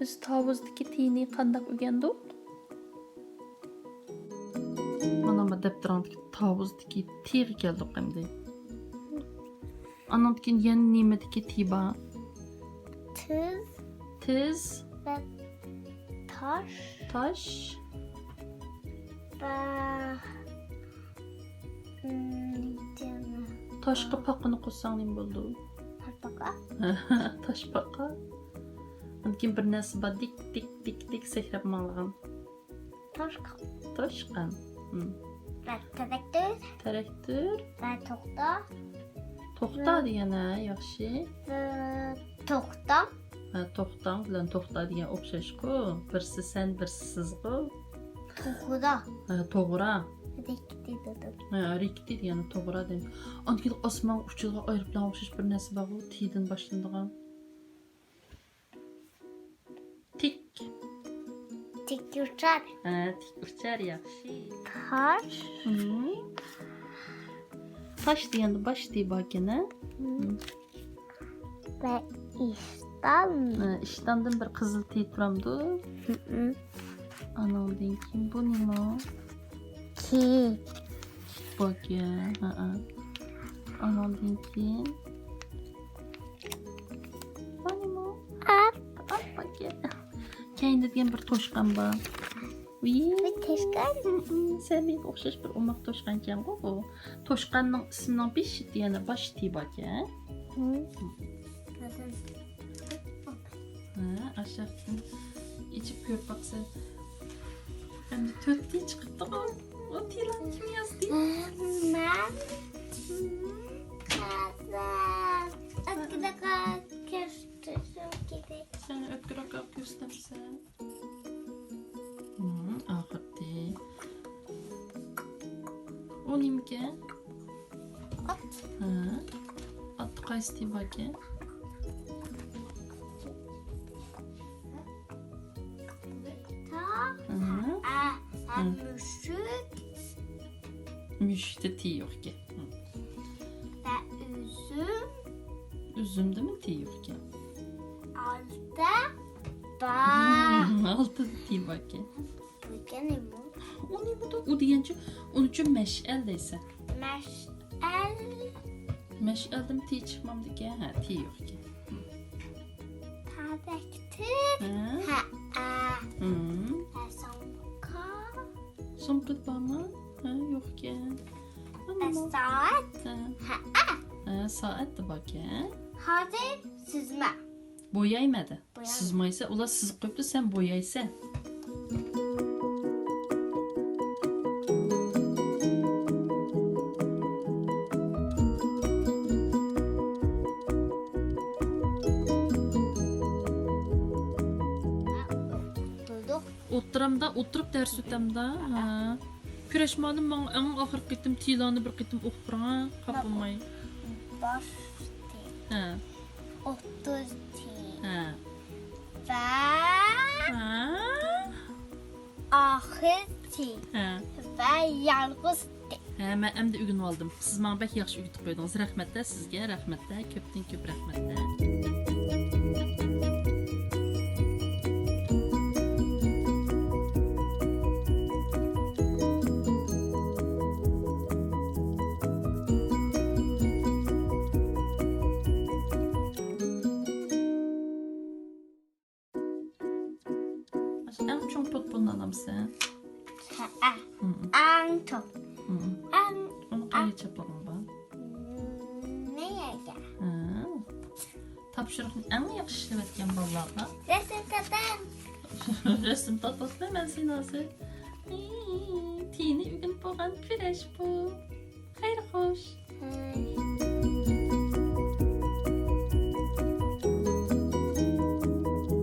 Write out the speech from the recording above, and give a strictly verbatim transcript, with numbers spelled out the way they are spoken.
بىز تاۋۇزدىكى تىنى قانداق ئۆگەندۇق؟ مانا بۇ دەپتىرىڭدىكى تاۋۇزدىكى تىغا كەلدۇق ئەمدى. ئانىڭدىن كېيىن يەنە نېمىدىكى تى بار؟ تىز. تىز. ۋە تاش. تاش. ۋە، ئىم، جىم. تاشقا پاقىنى قوشساڭ نېمە بولىدۇ؟ تاشپاقا. تاشپاقا. ئاندىن كېيىن بىر نەرسە بار، دىك، دىك، دىك، دىك سەكرەپ ماڭىدىغان. توشقان. توشقان. ھىم. ۋە تىراكتور. تىراكتور. ۋە توختا. توختا ۋە دېگەن، ھە، ياخشى. ۋە توختام. ھە، توختاڭ بىلەن توختا دېگەن ئوخشاشقۇ. بىرسى سەن، بىرسى سىزغۇ. توغرا. ھە، توغرا. رىكتى دېدىم. ھە، رىكتى دېگەن توغرا دېگەن. ئاندىن كېيىن ئاسمانغا ئۇچىدىغان ئايروپىلانغا ئوخشاش بىر نەرسە بارغۇ، تىدىن باشلىنىدىغان. تىك. تىك ئۇچار. ھە، تىك ئۇچار، ياخشى. تاش. ھىم. تاش دېگەندە باش تى باركەن، ھە؟ ھىم. ھىم. ۋە ئىشتان. ھە، ئىشتاندىن بىر قىزىل تى تۇرامدۇ؟ ھىم. ئانىڭدىن كېيىن بۇ نېمە؟ كىيىك. كىيىك باركەن، ھە. ئانىڭدىن كېيىن بۇ نېمە؟ ئات. ئات باركەن. كەينىدە دېگەن بىر توشقان بار. ۋىي. بىر توشقان؟ ھىم، ھىم. سەن مېنىڭگە ئوخشاش بىر ئوماق توشقانكەنغۇ بۇ. توشقاننىڭ ئىسمىنىڭ بېشىدا يەنە باش تى باركەن. ھىم. ھە، ئاشاقتىن ئېچىپ كۆرۈپ باقسا. ئەمدى تۆت تى چىقىپتىغۇ. ئۇ تىلارنى كىم يازدى؟ مەن. ھىم. ھازىر ئۆتكۈرەك كۆرسىتىشىم كېرەك. سەن ئۆتكۈرەك كۆرسىتەمسەن؟ ھىم، ئاخىرقى. ئۇ نېمىكەن؟ ئات. ھە. ئاتتا قايسى تى باركەن؟ تا، ھە. ئە، ئە، ھە. مۈشۈك. مۈشۈكتە تى يوقكەن. ھىم. ۋە ئۈزۈم. ئۈزۈمدىمۇ تى يوقكەن. ئالتە بار. ھىم، ئالتە تى باركەن. بۇ نېمە؟ ئۇ نېمىدۇ؟ ئۇ دېگەنچە، ئۇنىڭ ئۈچۈن مەشئەل دەيسەن. مەشئەل. مەشئەلدىمۇ تى چىقمامدىكەن؟ ھە، تى يوقكەن. تىراكتور. ھە؟ ھە، ئە. ھىم. ھە، سومكا. سومكا بارمۇ؟ ھە، يوقكەن. ھە، سائەت. ھە. ھە، ئە. ھە، سائەت دە باركەن. ھازىر سىزما. بويايمەدى. بويايمەدى. سىزمايسەن، ئۇلار سىزىپ قويۇپتۇ، سەن بويايسەن. بولدى. ئولتۇرامدا، ئولتۇرۇپ دەرس ئۆتەمدا. ھە. كۈرەش مۇئەللىم، ماڭا ئەڭ ئاخىرقى قېتىم تىلارنى بىر قېتىم ئوقۇپ بېرىڭ، ھە، خاپا بولماي. باش تى. ھە. ئوتتۇز تى. ھە. ۋە. ھە. ئاخىر تى. ھە. ۋە يالغۇز تى. ھە، مەن ئەمدى ئۆگىنىۋالدىم. سىز ماڭا بەك ياخشى ئۆگىتىپ قويدىڭىز. رەھمەت-دە سىزگە، رەھمەت-دە، كۆپتىن كۆپ رەھمەت-دە. ئەڭ چوڭ پوتبولنى ئالامسەن؟ ھەئە. ھىم. ئەڭ چوڭ. ھىم. ئەڭ، ئۇنى قايا ئەڭ چاپلىغىڭ بار؟ مېيەگە. ھە. تاپشۇرۇقنى ئەڭ ياخشى ئىشلەۋەتكەن بالىلارغا. رەسىم تارتام. رەسىم تارتاتتىم مەن سېنى ھازىر. تىنى ئۆگىنىپ بولغان كۈرەش بۇ.